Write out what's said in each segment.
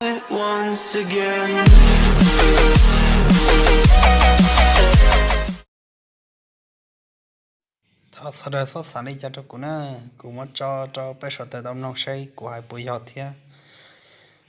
once again. Thov sawv daws txhob xav li cas rau kuv na, kuv muab tso rau peb sawv daws tau mloog seb kuv hais puas yog thiab.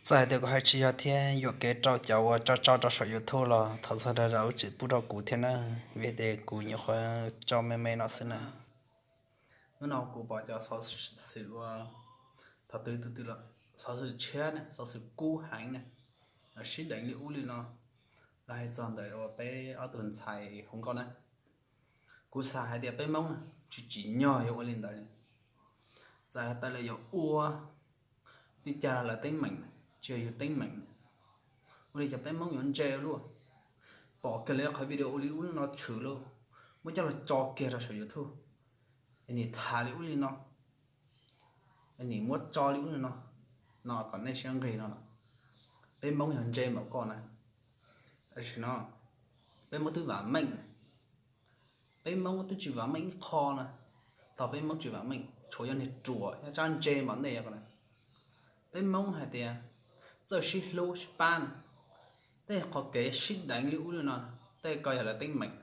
Txawm hais tias kuv hais tsis yog thiab yuam kev rau cov uas tso tso rau saum YouTube los thov sawv daws zam lub txim pub rau kuv thiab na, vim tias kuv nyuam qhuav tso me me no xwb na. Hnub no kuv pom cov xov xwm ua, thaum twg tus twg los xov xwm tshiab ne, xov xwm kub heev ne, sib deev li ub li no, los hais txog ntawm uas peb ob tug ntxhais hu nkauj na. Kuv xav hais tias peb Hmoob na tsis tsim nyog yuav ua li ntawd li. Txawm hais tias lawv yuav ua li cas los lawv teeb meem, tsis yog yus teeb meem. Ua li cas peb Hmoob yuav ntse luaj? Pom kiag lawv qhov video ua li ub li no tshwm lauj, muab coj los tso kiag rau saum YouTube, nim tham li ub li no, nim muab tso li ub li no, no kom nej siab nqig no los peb Hmoob yog ntse npaum koj na. Tam sim no peb Hmoob twb vam meej, peb Hmoob twb tsis vam meej ib qho na. Thaum peb Hmoob tsis vam meej tshuav yog niag ruam nyob tsab ntse npaum nej ko na. Peb Hmoob hais tias txawj sib hlub sib pab na, tej qhov kev sib deev li ub li no, tej ko yog lawv teeb meem,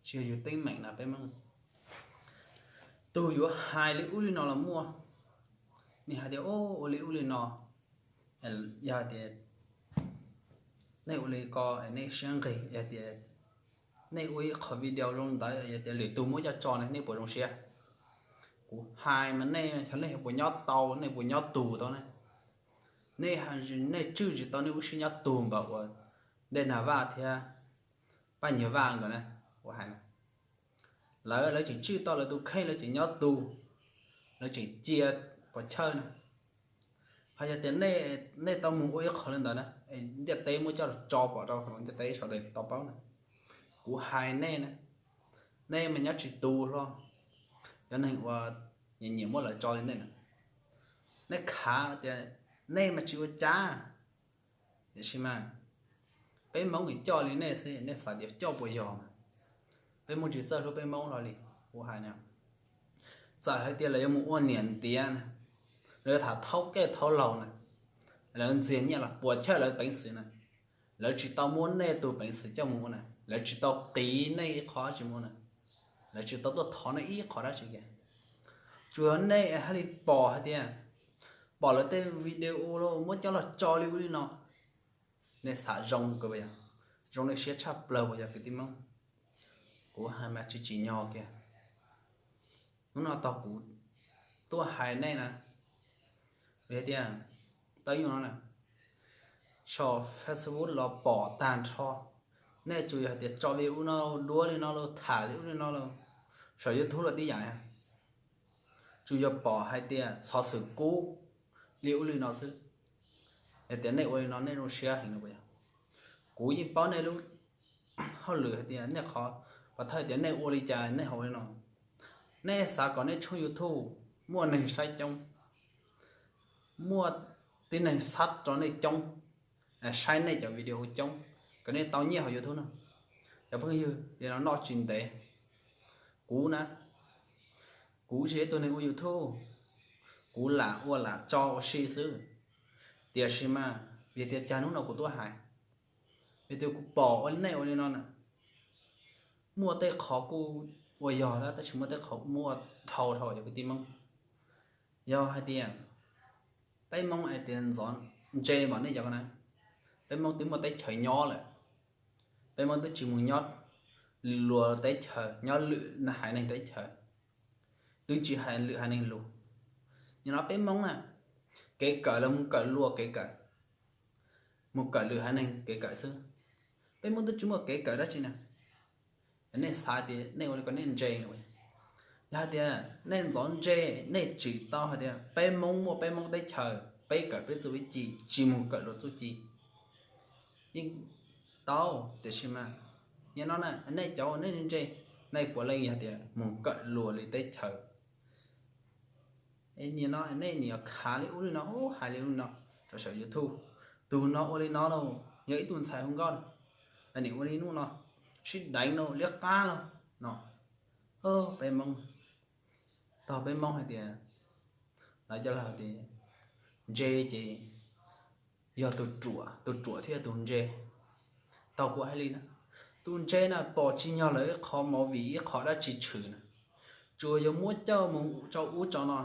tsis yog yus teeb meem na peb Hmoob. Tus yuav hais li ub li no los muaj, nws hais tias ua li ub li no, yog tias nej ua li ko nej siab nqig, yog tias nej ua ib qhov video zoo ntawd yog tias lwm tus muab coj tso ne nej puas zoo siab? Kuv hais mas nej xyov nej puas nyob tau, nej puas nyob tus tau ne? Nej, nej tswj tsis tau nej lub siab nyob tus npaum uas Dej Nag Vaj thiab Paj Nyiag Vaj nkawd na, kuv hais na. Lawv, lawv tseem tswj tau lawv tus kheej, lawv tseem nyob tus, lawv tseem cia pov chawj na. Ho yog tias nej, nej tau mus ua ib qho li ntawd na, ntiaj teb muab coj los tso pom rau hauv ntiaj teb sawv daws tau paub na. Kuv hais nej na, nej mas nyob tsis tus hlo, cov neeg uas nyiam nyiam muab lawv tso li nej na, nej khav tias nej mas tsis ua cas. Tiam sis mas peb Hmoob coj li nej xwb, nej xav tias coj puas yog mas? Peb Hmoob tsis txawj hlub peb Hmoob hlo li. Kuv hais na, txawm hais tias lawv yuav mus ua niam ntiav na, lawv yuav tham thaub kej thaub laus na, lawv ntxias nyiaj los puas chawj lawv peev xwm na, lawv tsis tau muab nej tus peev xwm coj mus ua na, lawv tsis tau qiv nej ib qho dab tsi mus ua na, lawv tsis tau tuaj thov nej ib qho dab tsi kiag. Tsuas yog nej haj li pom hais tias, pom lawv tej video los muab coj los tso li ub li no, nej xav zoo kawg puas yog? Zoo nej siab tshaj plaws puas yog kwv tij Hmoob? Kuv hais mas tsis tsim nyog kiag. Hnub no tog kuv tuaj hais nej na, vim tias tau ib nyuag no na, saum Facebook los pom tag nrho. Nej tsuas yog hais tias tso li ub no, duab li no los tham li ub li no los, saum YouTube los tib yam, tsuas yog pom hais tias xov xwm kub li ub li no xwb. Yog tias nej ua li no nej zoo siab heev no puas yog? Kuv yeej paub nej lub hauj lwm hais tias nej qhov, pov thawj tias nej ua li cas nej ho ua li no. Nej xav kom nej tshooj YouTube muaj neeg saib coob, muaj tib neeg sub rau nej coob, saib nej cov video coob, kom nej tau nyiaj hauv YouTube no. Cov phooj ywg, li no noj tsis ntev. Kuv na, kuv tsis yog ib tug neeg ua YouTube, kuv lam ua lam tso ua si xwb. Tiam sis mas vim tias cas hnub no kuv tuaj hais, vim tias kuv pom ua nej ua li no na, muaj tej qhov kuj ua yog tab sis muaj tej qhov muaj dhau dhau cov kwv tij Hmoob. Yog hais tias peb Hmoob hais tias ntxov ntse npaum nej cov ko na, peb Hmoob twb muaj teb chaws nyob lawm. Peb Hmoob twb tsis mus nyob luag teb chaws, nyob lwm haiv neeg teb chaws, twb tsis hais lwm haiv neeg lus. Nim no peb Hmoob na, kev kawm los mus kawm luag kev kawm, mus kawm lwm haiv neeg kev kawm xwb. Peb Hmoob twb tsis muaj kev kawm dab tsi na. Nej xav tias nej ua li ko nej ntse. Yog hais tias nej ntxov ntse, nej tsim tau hais tias peb Hmoob muaj peb Hmoob teb chaws, peb kawm peb txuj peb ci, tsis mus kawm luag txuj ci, yeej tau. Tiam sis mas nim no na, nej cov uas nej ntse, nej puav leej yog tias mus kawm luag li teb chaws. Nim no nej nim yuav khav li ub li no, hais li ub li no rau saum YouTube. Tus no ua li no lauj, yog ib tug ntxhais hu nkauj, nim ua li ub no, sib deev lauj, liab qab lauj no. Peb Hmoob, tog peb Hmoob hais tias, lawv cov laus tias ntse ces yog tus ruam, tus ruam thiab yog tus ntse. Tau kuv hais li na, tus ntse na pom tsis nyog lawv ib qho movie ib qho dab tsi tshwm na, tsuas yuav muab coj mus rau ub rau no.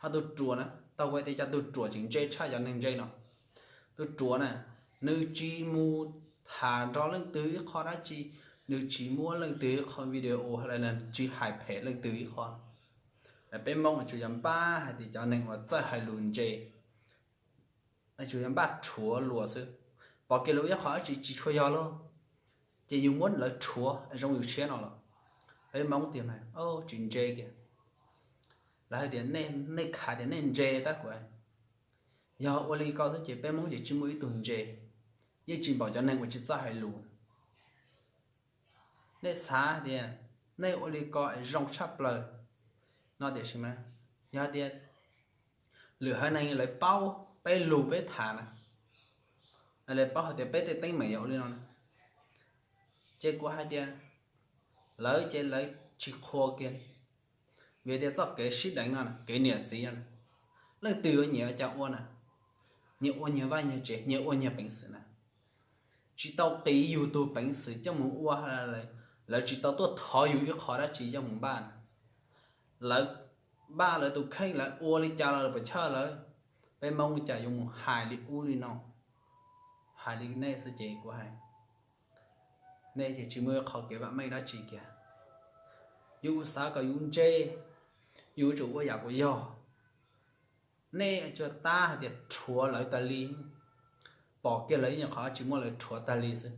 Ho tus ruam na, tau kuv hais tias cov tus ruam tseem ntse tshaj cov neeg ntse no. Tus ruam na, nws tsis mus tham nrog leej twg ib qho dab tsi, nws tsis muab leej twg ib qho video los tsis hais phem leej twg ib qho. Peb Hmoob tsuas yog npaj hais tias cov neeg uas txawj hais lus ntse, tsuas yog npaj rhuav luag xwb. Pom kiag lawv ib qho dab tsi tsis tshua yog lawm, ces yus muab lawv rhuav zoo yus siab no los. Peb Hmoob tias mas tsis ntse kiag. Lawv hais tias nej khav tias nej ntse tab kuv, yog ua li ko xwb ces peb Hmoob ces tsis muaj ib tug ntse, yeej tsis npaum cov neeg uas tsis txawj hais lus. Nej xav tias nej ua li ko es zoo tshaj plaws no tiam sis mas yog tias lwm haiv neeg lawv paub peb lus peb tham na, lawv paub hais tias peb tej teeb meem yog ua li no na, ces kuv hais tias lawv ces lawv tsis qhuas kiag li. Vim tias txoj kev sib deev no, kev niam txiv no, leej twg yuav nyiam cas ua na, nyias ua nyias vaj nyias tsev, nyias ua nyias peev xwm na. Tsis tau qiv yus tus peev xwm coj mus ua, lawv tsis tau tuaj thov yus ib qho dab tsi coj mus npaj na. Lawv npaj lawv tus kheej, lawv ua li cas los lawv puas chawj lawv. Peb Hmoob li cas yuav mus hais li ub li no, hais li nej xwb ces kuv hais, nej ces tsis muaj ib qho kev vam meej dab tsi kiag. Yus xav kom yus ntse, yus yuav tsum ua yam kom yog. Nej tsuas tab hais tias rhuav lawv tag li, pom kiag lawv ib nyuag qhov tsis muaj lawv rhuav tag li xwb.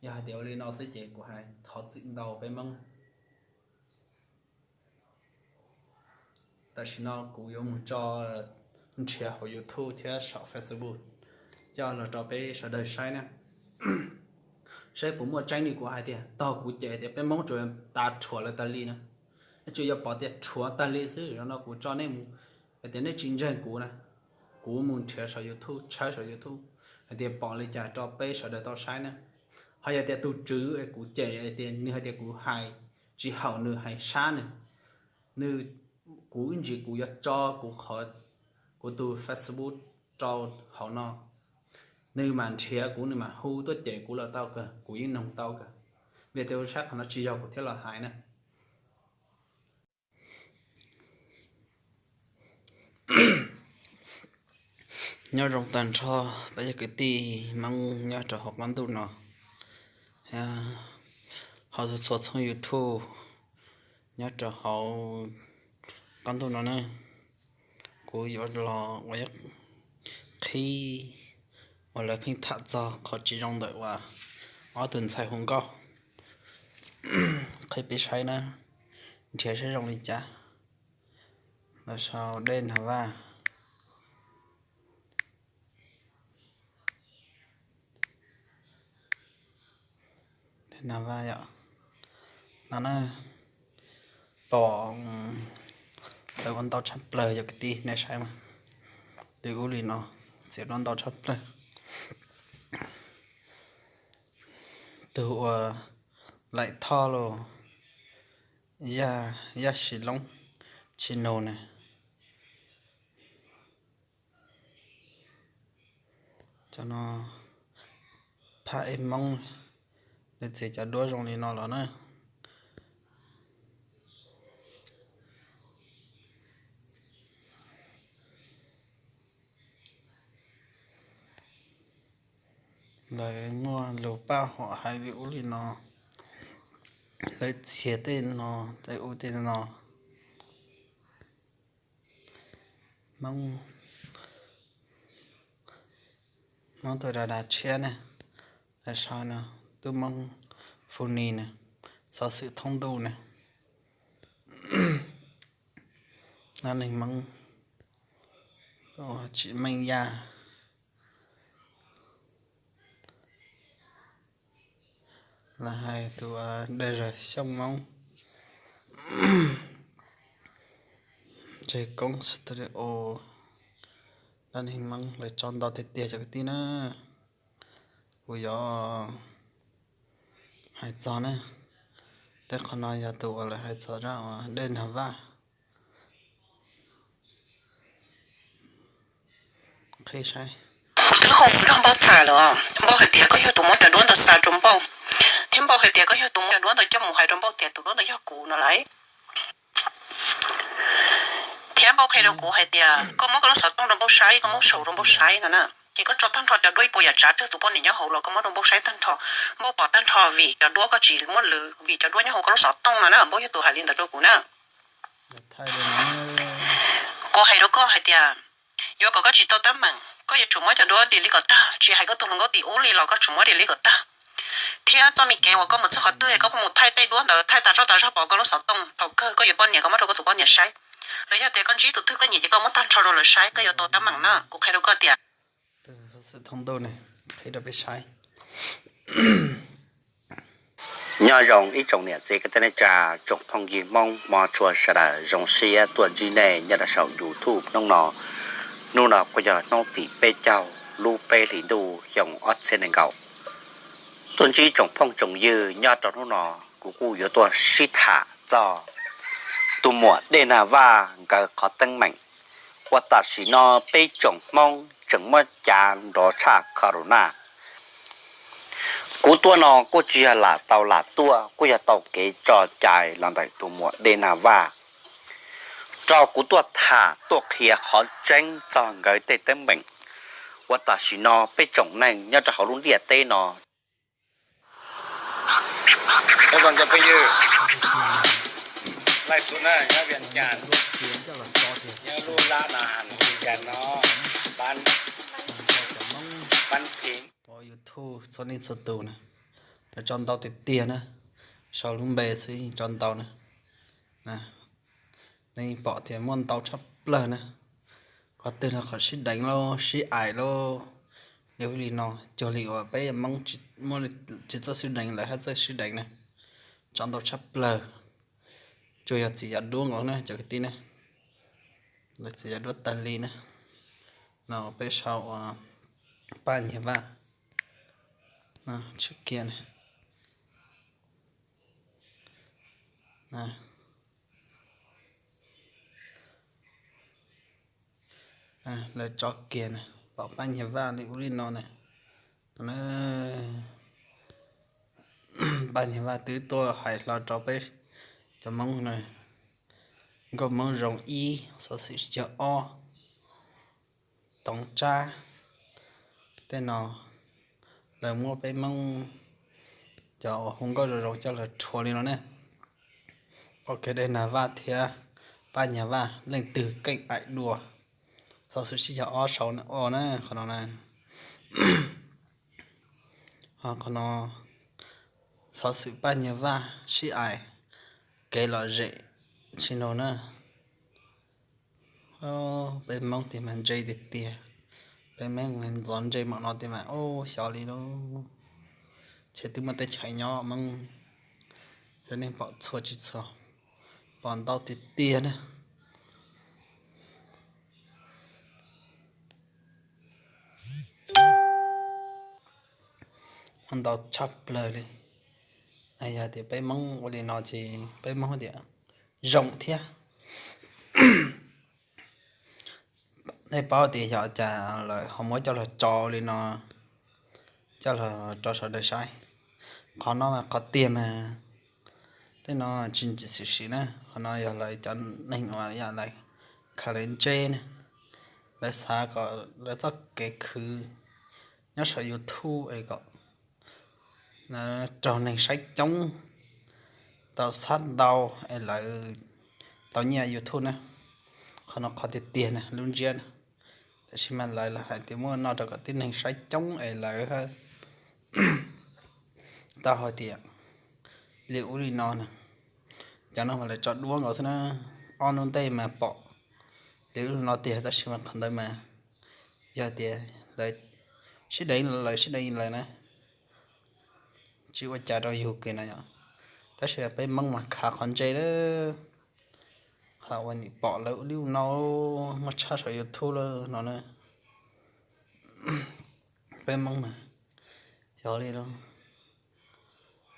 Yog hais tias ua li no xwb ces kuv hais thov txim ntau peb Hmoob. Tam sim no kuv yuav mus tso nrhiav hauv YouTube thiab saum Facebook coj los rau peb sawv daws saib na, saib puas muaj tseeb li kuv hais tias tog kuv cem tias peb Hmoob tsuas tas rhuav lawv tag li na. Tsuas yog pom tias rhuav tag li xwb no kuv tso nej mus, hais tias nej tsis ntseeg kuv na, kuv mus nrhiav saum YouTube, tshawb saum YouTube hais tias pom li cas rau peb sawv daws tau saib na. Ho yog tias tus tswv es kuv cem hais tias nws hais tias kuv hais tsis haum nws hais sab nws, nws, kuv ib ntsis kuv yuav tso kuv qhov, kuv tus Facebook rau hauv no, nws mam nrhiav kuv, nws mam hu tuaj cem kuv los tau kawg, kuv yeej noog tau kawg. Vim tias ua saib qhov no tsis yog kuv thiaj los hais na. Nyob zoo tag nrho peb cov kwv tij Hmoob nyob rau hauv qab ntuj no, hauv txhua txhua txhooj YouTube nyob rau hauv qab ntuj no na. Kuv yuav los ua ib qhib uas lawv pheej tham txog qhov tsis zoo ntawm uas ob tug ntxhais hu nkauj, qhib peb saib na, nrhiav saib zoo li cas. Los sau Dej Nag Vaj. Dej Nag Vaj yom. No na, pom lawv ua ntau tshaj plaws yog kwv tij nej saib mas. Twb ub li no, txiav duab ntau tshaj plaws. Tus uas Laim Thoj los, Yaj, Yaj Sis Loob, Tsis Nus ne. Cov no phaj ib Hmoob, lawv txiav cov duab zoo li no los na. Lawv muaj lus paj huam hais li ub li no, lawv txiav tej no, tej ub tej no. Hmoob, Hmoob tus dav dav tshiab ne, lawv sau no, Tub Hmoob Funny ne, xov xwm thoob ntuj ne. Dab neeg Hmoob, Tsim Meej Yaj, lawv hais tus Dej Zam Xyooj Hmoob, Ntseg Koob Studio, dab neeg Hmoob lawv tso ntau tiag tiag cov kwv tij na. Kuv yuav hais txog na, tej qhov no yog tus uas lawv hais txog zaj uas Dej Nag Vaj. Qhib saib, Kuv twb hu nrog Npauj tham lawm, Npauj hais tias koj yog tus muab cov duab ntawd xa rau Npauj, thiab Npauj hais tias koj yog tus muab cov duab ntawd coj mus hais rau Npauj tias tus duab ntawd yog kuv no lauj. Thiab Npauj qhia rau kuv hais tias koj muab koj lub xov tooj rau Npauj saib, koj muab sau rau Npauj saib no na, ces koj tso tag nrho cov duab ib puas yam tsav tsawg tus poj niam nyob hauv los koj muab rau Npauj saib tag nrho. Npauj pom tag nrho vim cov duab koj tsis muab lwv, vim cov duab nyob hauv koj lub xov tooj no na, Npauj yog tus hais li ntawd rau kuv na. Kuv hais rau koj hais tias yuav kom koj tsis tau teeb meem, koj yuav tsum muab cov duab delete kom tag, tsis hais koj tus hluas nkauj tim ub li los koj tsum muab delete kom tag. Thiab txoj me kev uas koj mus txog qhov twg koj mus thaij tej duab ntawd, thaij tas zog tas zog pov koj lub xov tooj, thaum kawg koj yuav poj niam koj muab rau koj tus poj niam saib, los yog tias koj ntsib tus twg koj nyiam ces koj muab tag nrho rau lawv saib, koj yuav tau teeb meem na. Kuv qhia rau koj tias Xov xwm thoob ntuj ne, qhia rau peb saib. Nyob zoo ib tsoom niam txiv kwv tij neej tsa, tsoom phooj ywg Hmoob hmov tshua sawv daws, zoo siab tuaj ntsib nej nyob rau saum YouTube hnub no. Hnub no kuj yog hnub tim peb caug lub peb hlis ntuj xyoo ob txhiab nees nkaum. Tuaj ntsib tsoom phooj tsoom ywg nyob rau hnub no, kuv kuj yuav tuaj sib tham txog tus muam Dej Nag Vaj nkawd qhov teeb meem uas tam sim no peb tsoom Hmoob tseem muab cav nrov tshaj corona. Kuv tuaj no kuj tsis yog lam tau lam tuaj, kuj yog tau kev tso cai los ntawm tus muam Dej Nag Vaj, rau kuv tuaj tham tuaj qhia qhov tseeb txog nkawd tej teeb meem uas tam sim no peb tsoom neeg nyob rau hauv lub ntiaj teb no. Pab YouTube txhua leej txhua tus na, lawv tso ntau tiag tiag na, sau lub npe xwb tso ntau na. Nej pom tias muaj ntau tshaj plaws na, qhov twg los qhov sib deev lauj, sib aim lauj, li ub li no, cuag li uas peb Hmoob tsis txawj sib deev lawv haj txawj sib deev na, tso ntau tshaj plaws. Tsuas yog txiv yav duab nkaus na cov kwv tij na, lawv txiv yav duab tag li na, no peb sau ua Paj Nyiag Vaj, tshwm kiag na. Lawv tso kiag na, pom Paj Nyiag Vaj li ub li no na. Paj Nyiag Vaj twb tuaj hais hlo rau peb cov Hmoob na, nkauj Hmoob zoo ib, xov xwm sib caug ob, toov tsab, tej no lawv muab peb Hmoob cov uas hu nkauj zoo zoo coj los rhuav li no ne. Pom kiag Dej Nag Vaj thiab Paj Nyiag Vaj leej twg keej aim dua, xov xwm sib caug ob sau na, o na qhov no na. Ho qhov no xov xwm Paj Nyiag Vaj sib aim, kev lom zem tsis nug na. Peb Hmoob tiag mas ntse tiag tiag, peb Hmoob ntxov ntse mam no tiag mas ub xyov li lauj. Ces twb muaj teb chaws nyob Hmoob, nej pom txhua tsis txhua, pom ntau tiag tiag na. Ntau tshaj plaws li. Yog tias peb Hmoob ua li no ces peb Hmoob tias zoo thiab. Nej paub tias yog cas lawv ho muab coj los tso li no, coj los rau sawv daws saib. Qhov no mas qhov tiag mas tej no tsis ntsim xwm sim na, qhov no yog lawv cov neeg uas yog lawv khaws lawv ntse na, lawv xav kom lawv txoj kev khwv nyob saum YouTube es kom raug neeg saib coob, tau xab ntau es lawv tau nyiaj YouTube na. Qhov no qhov tiag tiag na lub ntsiab na. Tab sis mas lawv hais tias muaj no rau kom tib neeg saib coob es lawv tau hais tias li ub li no na. Cov no mas lawv tso duab nkaus xwb na, ob hnub ntej mas pom li ub li no tiag, tab sis mas qhov ntawd mas yog tias lawv sib deev lawv sib deev lawv na, tsis ua cas rau yus kiag na yom. Tab sis peb Hmoob mas khav qhov ntse lawm, ho ua nim pom lawv li ub no muaj tshaj saum YouTube lawm no na. Peb Hmoob mas xyov li lauj,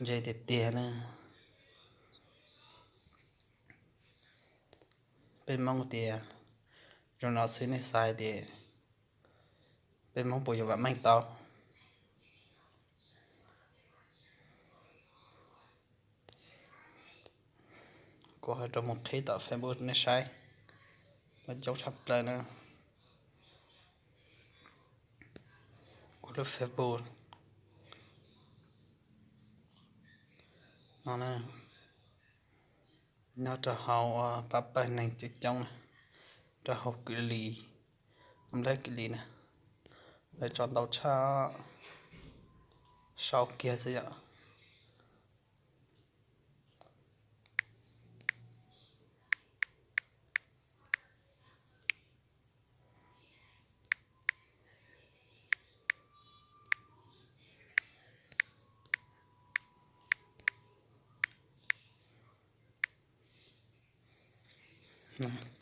ntse tiag tiag na. Peb Hmoob tias zoo no xwb nej xav hais tias Peb Hmoob puas yuav vam meej tau? Kuv ho rov mus qhib tom Facebook nej saib, muaj coob tshaj plaws na. Kuv lub Facebook no na, nyob rau hauv pab pawg neeg coob coob na, rau hauv Kwm Lis, Nplog Kwm Lis na, lawv tso ntau tshaj, sau kiag xwb yom.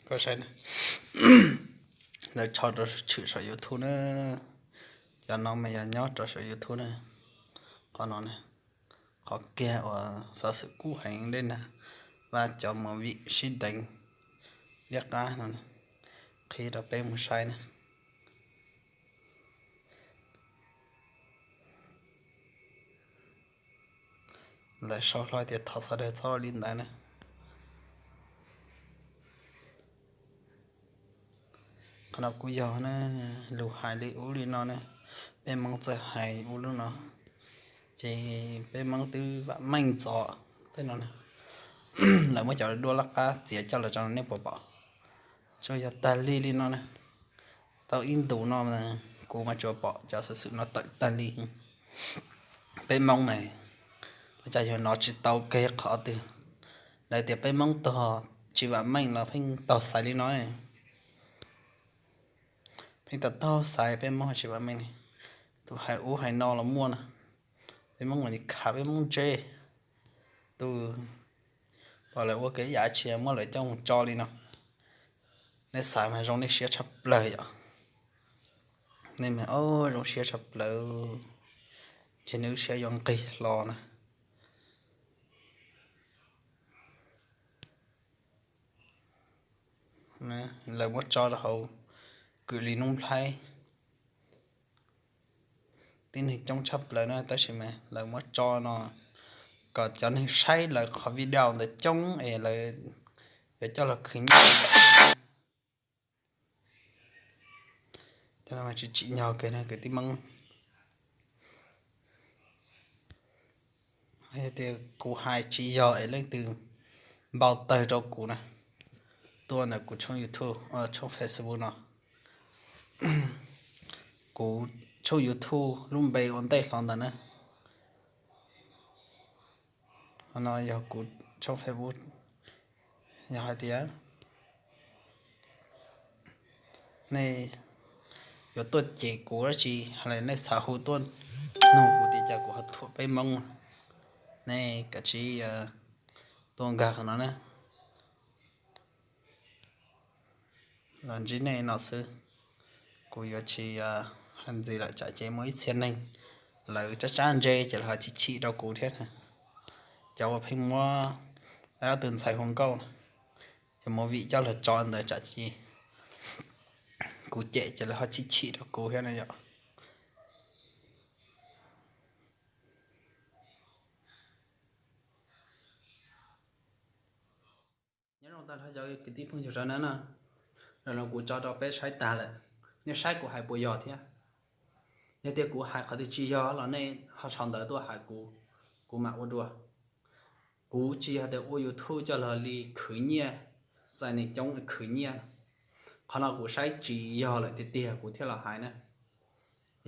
Koj saib na, lawv tso rau tshwm saum YouTube na. Cov no mas yog nyob rau saum YouTube na. Qhov no na, qhov kiag uas xov xwm kub heev dej nag, Vaj cov movie sib deev liab qab no, qhib rau peb mus saib na. Lawv sau hlo tias thov sawv daws txhob li ntawd na. Qhov no kuj yog na, lus hais li ub li no na, peb Hmoob txawj hais ub lub no, ces peb Hmoob twb vam meej txog tej no na. Lawv muab cov duab laj qab txiav coj los tso no nej puas pom? Tsuas yog tag li li no na. Tau ib ntus no kuv mas tsuas pom cov xov xwm no tawm tag li. Peb Hmoob mas ua cas yuav hnov tsis tau kiag qhov twg. Lawv tias peb Hmoob tog tsis vam meej los pheej taug xaiv li no. Pheej tau taug xaiv peb Hmoob tsis vam meej li. Tus hais ub hais no los muaj na. Peb Hmoob mas khav peb Hmoob ntsej. Tus pom lawv ua kev yam tsis muab lawv coj mus tso li no. Nej xav mas zoo nej siab tshaj plaws yom. Nej mas o, zoo siab tshaj plaws, ntshe nej lub siab yuav nqig hlo na. Lawv muab tso rau hauv Kwm Lis Nuj Nplaib, tib neeg coob tshaj plaws na, tab sis mas lawv muab tso no kom cov neeg saib lawv qhov video ntawd coob es lawv yuav coj los khwv nyiaj. Cov no mas tsis tsim nyog kiag na kwv tij Hmoob. Yog tias kuv hais tsis yog es leej twg npau taws rau kuv na, tuaj ntawm kuv tshooj YouTube, tshooj Facebook no. Kuv tshooj YouTube lub npe ua ntej hlo ntawd na. Qhov no yog kuv tshooj Facebook. Yog hais tias nej yuav tuaj cem kuv dab tsi, hos nej xav hu tuaj nug kuv tias cas kuv ho thuam peb Hmoob, nej kav tsij tuaj nkag qhov no na. Los ntsib nej no xwb, kuv yuav tsis hais ntxiv lawm tsam ces muaj ib txhia neeg lawv tsab tsab ntse ces lawv ho chim chim rau kuv thiab. Cov uas pheej muab ob tug ntxhais hu nkauj, cov movie coj los tso ntawd tsam ces kuv cem ces lawv ho chim chim rau kuv thiab na yom. Nyob zoo tag nrho cov kwv tij phooj ywg sawv daws na, ntawm no kuv tso rau peb saib tag lawm, nej saib kuv hais puas yog thiab. Yog tias kuv hais qhov twg tsis yog los nej ho sau ntawv tuaj hais kuv, kuv mam ua dua. Kuv tsis yog tias ua YouTube coj los li khwv nyiaj, txais neeg coob khwv nyiaj. Qhov no kuv saib tsis yog lawm tiag tiag kuv thiaj los hais na.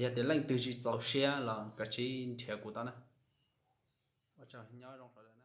Yog tias leej twg tsis txaus siab los kav tsij nrhiav kuv tau na. Ua tsaug, nyob zoo sawv daws.